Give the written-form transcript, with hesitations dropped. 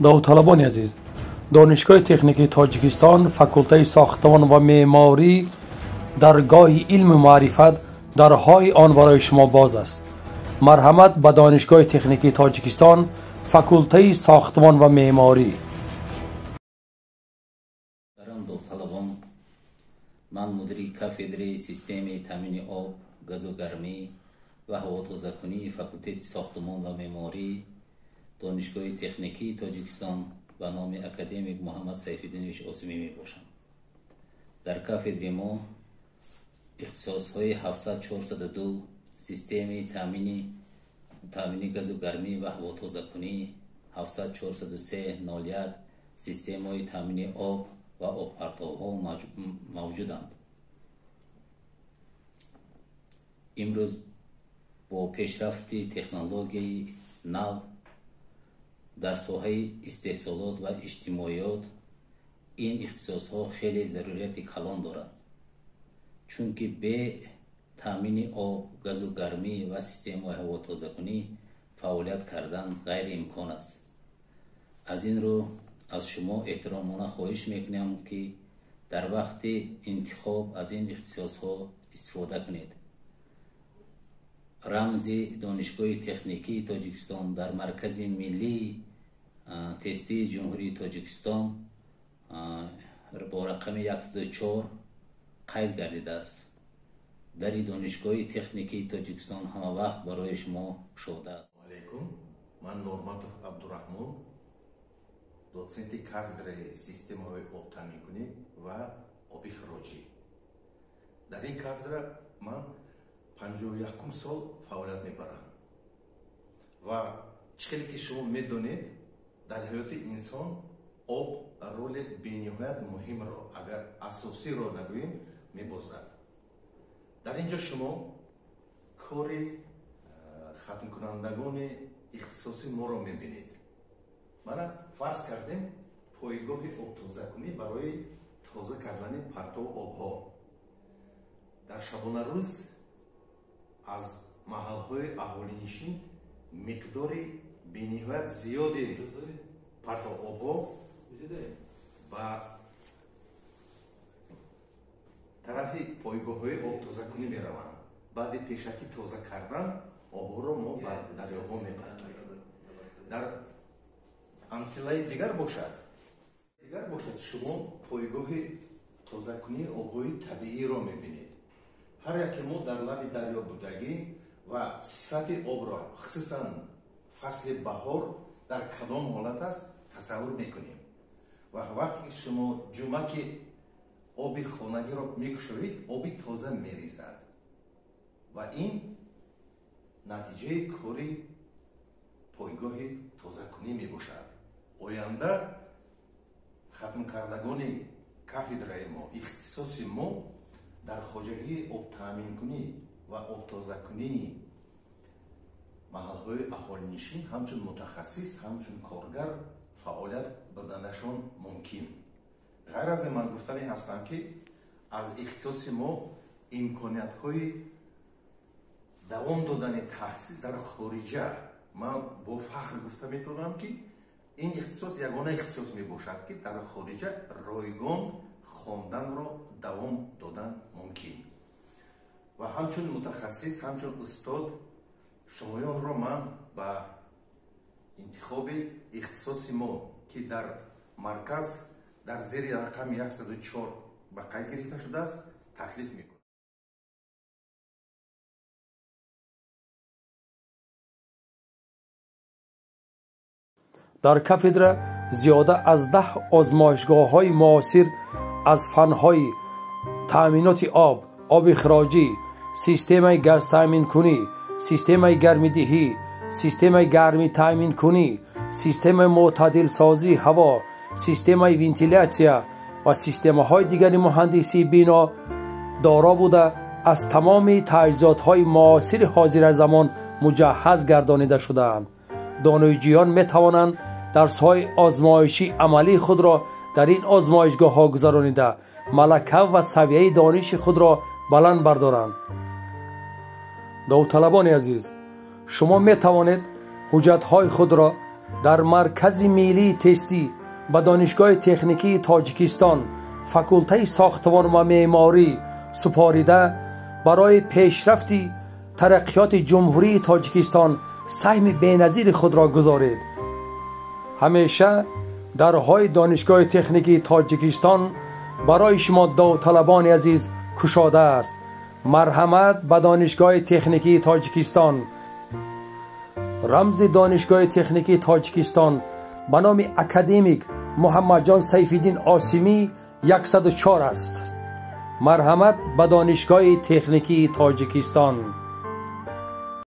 Довталабони азиз, Донишгоҳи техникии Тоҷикистон, факултаи сохтмон ва меъморӣ, даргоҳи илму маърифат дарҳои он барои шумо боз аст. Марҳамат ба Донишгоҳи техникии Тоҷикистон, факултаи сохтмон ва меъморӣ. Довталабон, ман мудири кафедраи системаи таъмини об, газу гармӣ ва ҳавотозакунии факултети сохтмон ва меъморӣ Донишгоҳи техникии Тоҷикистон ба номи академик Муҳаммад Сайфиддинович Осимӣ мебошам. Дар кафедраи мо ихтисосҳои 70402 системаи таъмини газу гармӣ ва ҳавотозакунӣ, 7040301 системаҳои таъмини об ва обпартовҳо мавҷуданд. Имрӯз бо пешрафти технологияи нав дар соҳаи истеҳсолот ва иҷтимоиёт ин ихтисосҳо хеле зарурияти калон доранд, чунки бе таъмини об, газу гармӣ ва системаҳои ҳавотозакунӣ фаъолият кардан ғайриимкон аст. Аз ин рӯ аз шумо эҳтиромона хоҳиш мекунам, ки дар вақти интихоб аз ин ихтисосҳо истифода кунед. Рамзи Донишгоҳи техникии Тоҷикистон дар Маркази миллии тестии Ҷумҳурии Тоҷикистон бо рақами 104 қайд гардидааст. Дари Донишгоҳи техникии Тоҷикистон ҳама вақт барои шумо кушода аст. Алайкум, ман Норматов Абдураҳмон, дотсенти кафедраи системаҳои обтаъминкунӣ ва обихроҷӣ. Дар ин кафедра ман 51 сол фаъолият мебарам ва чӣ хеле ки шумо медонед, дар ҳаёти инсон об роли бениҳоят муҳимро, агар асосиро нагӯем, мебозад. Дар ин ҷо шумо кори хатмкунандагони ихтисоси моро мебинед. Мана фарз кардем пойгоҳи обтозакунӣ барои тоза кардани партову обҳо. Дар шабонарӯз аз маҳалҳои аҳолинишин миқдори бениҳоят зиёди партовобҳо ба тарафи пойгоҳҳои обтозакунӣ мераванд. Баъди пешакӣ тоза кардан обҳоро мо ба дарёҳо мепартоем. Дар амсилаи дигар бошад, шумо пойгоҳи тозакунии обҳои табииро мебинед. Ҳар яке мо дар лаби дарё будагӣ ва сифати обро, хусусан фасли баҳор, дар кадом ҳолат аст тасаввур мекунем. Ва вақте ки шумо ҷумаки оби хонагиро мекушоед, оби тоза меризад ва ин натиҷаи кори пойгоҳи тозакунӣ мебошад. Оянда хатмкардагони кафедраи мо, ихтисоси мо дар хоҷагии обтаъминкунӣ ва обтозакунии маҳалҳои аҳолинишин ҳамчун мутахассис, ҳамчун коргар фаъолият бурданашон мумкин. Ғайр аз ин ман гуфтанӣ ҳастам, ки аз ихтисоси мо имкониятҳои давом додани таҳсил дар хориҷа, ман бо фахр гуфта метавонам, ки ин ихтисос ягона ихтисос мебошад, ки дар хориҷа ройгон хонданро давом додан мумкин. Ва ҳамчун мутахассис, ҳамчун устод шумоёнро ман ба интихоби ихтисоси мо, ки дар марказ дар зери рақами 104 ба қайд гирифта шудааст, таклиф мекунам. Дар кафедра зиёда аз 10 озмоишгоҳҳои муосир аз фанҳои таъминоти об, оби хироҷӣ, системаи газтаъминкунӣ, системаи гармидиҳӣ, системаи гармитаъминкунӣ, системаи мӯътадилсозии ҳаво, системаи вентилятсия ва системаҳои дигари муҳандисии бино доро буда, аз тамоми таҷҳизотҳои муосири ҳозира замон муҷаҳҳаз гардонида шудаанд. Донишҷӯён метавонанд дарсҳои озмоишии амалии худро дар ин озмоишгоҳҳо гузаронида, малака ва савияи дониши худро баланд бардоранд. Довталабони азиз, шумо метавонед ҳуҷҷатҳои худро Дар Маркази миллии тестӣ ба Донишгоҳи техникии Тоҷикистон, факултаи сохтмон ва меъморӣ супорида, барои пешрафти тараққиёти Ҷумҳурии Тоҷикистон саҳми беназири худро гузоред. Ҳамеша дарҳои Донишгоҳи техникии Тоҷикистон барои шумо, довталабони азиз, кушода аст. Марҳамат ба Донишгоҳи техникии Тоҷикистон. Рамзи Донишгоҳи техникии Тоҷикистон ба номи академик Муҳаммадҷон Сайфиддин Осимӣ 104 аст. Марҳамат ба Донишгоҳи техникии Тоҷикистон.